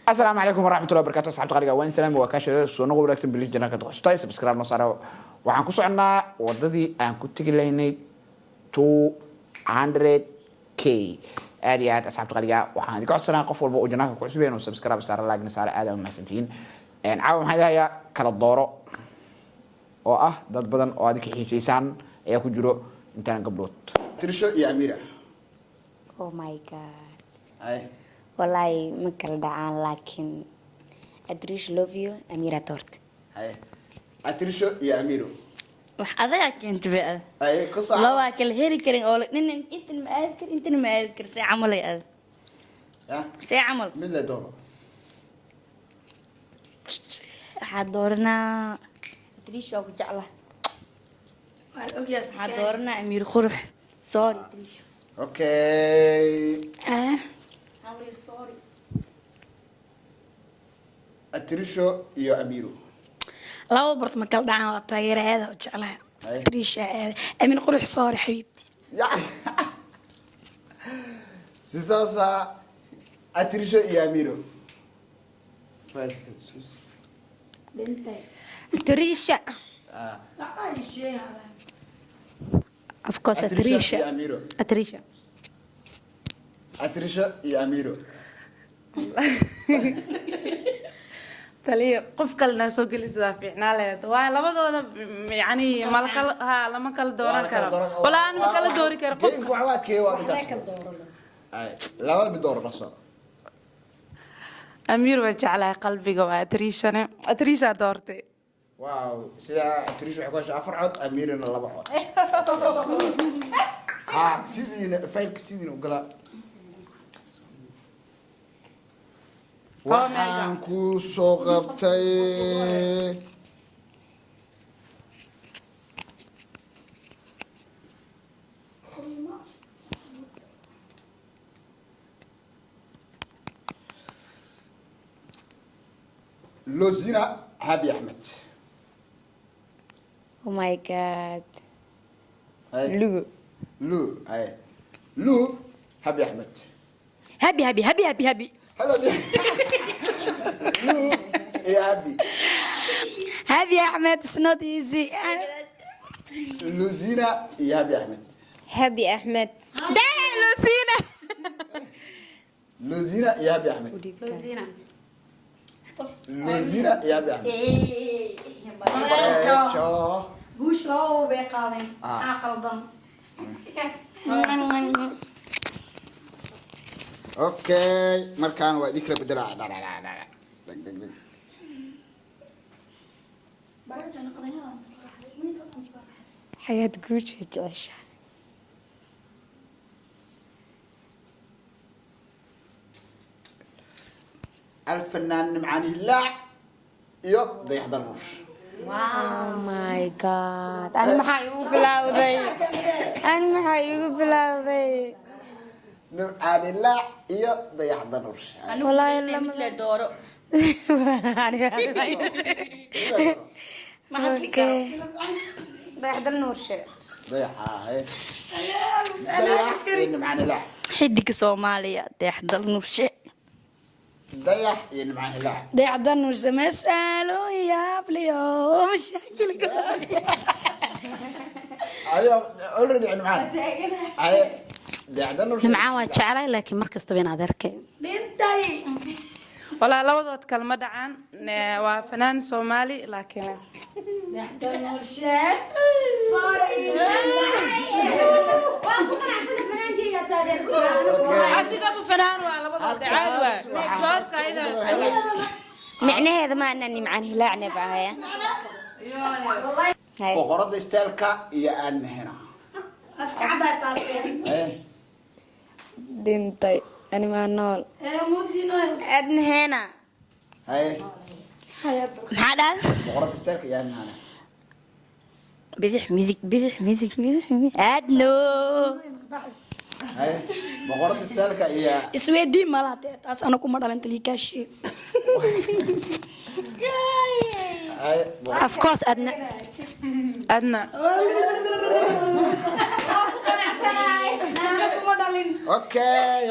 Asalaamu calaykum waraxmatullahi wabarakatu. Asxaabta qaliga, waan salaami, waa kaasha soo noqo wanaagsan. Bilis janaka doqostay, subscribe noo saara. Waxaan ku soconnaa wadadii aan ku tegi lahaynay 200K. Aad iyo aad, asxaabta qaliga, waxaan idinka codsanaa qof walba oo channelka ku cusub yahay inuu subscribe saara, like-na saara. Aad aa mahadsantihiin. Caawa maxaa idin kala dooro oo ah dad badan oo adinka xiisaysaan ayaa ku jiro intaan gabdhood, Trisho iyo Amira. Oh my God. Ay. Wallaahi ma kala dhacaan, laakiin Atrish, love you. Amira doorta. Ay, Atrisho iyo Amiro. Wax adagaa keentay bay ad. Ay, ku soco. Labaa kala heri karin oo nin intan ma aadi karin, intan ma aadi karin. See camal ay ad? Ya. See camal? Mid le dooro. Waxaa dooranaa Atrish, waa ku jeclaha. Waan ogyahay. Waxaa dooranaa Amiir Qurux. Sorry, Atrish. Okay. Ah. Amir, sorry. Atrisho iyo Amiro. Laba bart ma kala dhacaan, waa taageera, aada u jeclahay. Ay. Trisha aada. Amiin Qurux, sorry xabiibti. Ya, sidaasa. Atrisho iyo Amiro. Trisha. Ah. Of course. Atrisha iyo Trisha. Amiro. Trisha. Atrisho iyo Amiro. Taliya, qof kalena soo geli, sidaa fiicnaa lehed. Waa labadooda, yani mala kala, ha lama kala dooran karo. Walaa aan ma kala doori karo qof. Game-ku waxa adkeeya waa midaas. Ay, labada mid dooro, dhaqso. Amiir waa jeclahay, qalbiga waa Atriishane. Atriishaa doortay. Wow, sida Atrish waxay ku heshay afar cod, Amirina laba cod. Ha, sidiina faylka sidiina u galaa. Waxaan ku soo qabtay Lozina Habi Ahmed. Oh my God. Hay. Lugu. Lu, ay Lu Habi Ahmed. Habi, habi, habi, habi, habi. Habi Lu iyo Habi. Habi Ahmed is not easy. Luzina iyo Habi Ahmed. Habi Ahmed. Lucina. Luzina iyo Habi Ahmed. Luzina iyo Habi Ahmed. Bareejo. Guush laba bay qaadeen. Ah. Maxaa qaldan? Okay, markaan waa idin kala bedelaa. Dheg dheg dheg. Xayaad guush jeceshahay. Alfanaan Nimcaan Hilaac iyo Dayax Daruush. Oh my God, ani maxaa igu bilowday? Ani maxaa igu bilowday? Nimcaan Hilaac iyo Dayax Daruush. Wallaahi Mid le dooro. Ma hadli karo. Dayaxdal Nuurshe. Dayaxa haye, Dayax iyo Nimcaan Hilaac. Xidiga Soomaaliya, Dayaxdal Nuurshe. Dayax iyo Nimcaan Hilaac. Dayacdan nuurse mas'alo yaabliyo mashaakilka. Ayo, already Nimcaan haye, Dayax Daruush. Nimcaan waa jeclay, laakiin mar kastaba in adeerkay. Dhintay. Walaa labadood kalma dhacaan. Waa fanaan Soomaali, laakiin Dayacdan nuurshe, sorry. Waan ku qanacsana fanaankeyga taageersan. Asigaba fanaan waa, labadood caadi waa jooska ayadaa. Micnaheeda ma anaa Nimcaan Hilaacne bahaya. Boqorada isteelka iyo Aadnahena. Aska cadaa taasi. Haye. Dhintay, ani maa nool. Ee mudiino. Adnaheena. Haye. Maxaa dhaal? Boqorada isteelka iyo Aadnahena. Bidix, midig, bidix, midig, bidix, midig, Aadno. Haye, boqorada isteelka iyo Isweydii malaha dee taas, ana kuma dhalan taliikaashi. Haye. Of course Adna. Adna. Ana kuma dhalin. Okay.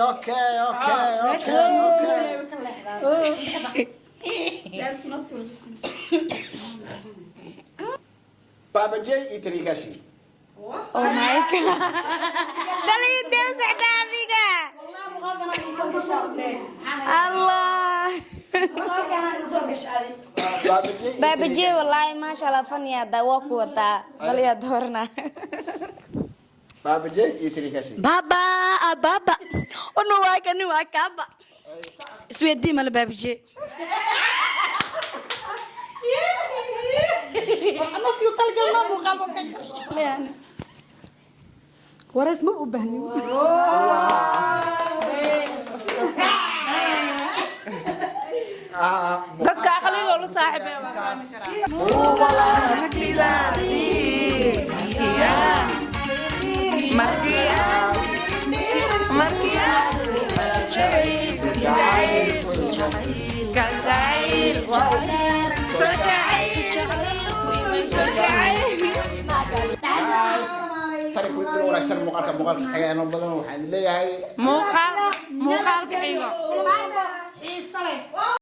That's not your business. Baba J iyo Taliyakashi. Oh my God, Taliya, dee u socda adiga. Allah. Baba J iyo Baabaje, wallaahi maasha Allah, faniya daa waa ku wadaa. Taliya doorna. Baba J iyo Taliyakashi. Baba baba unu waa kani waa kaaba. Isweydii male Baabije. Wareys ma u baahnin. Dadka aqligoo la saaxiibee waa fahmi karaa. Tani ku wanaagsan muuqaalka xiga inoo badan waxaan idin leeyahay Muuqaal muuqaalka xigo. Xiise leh.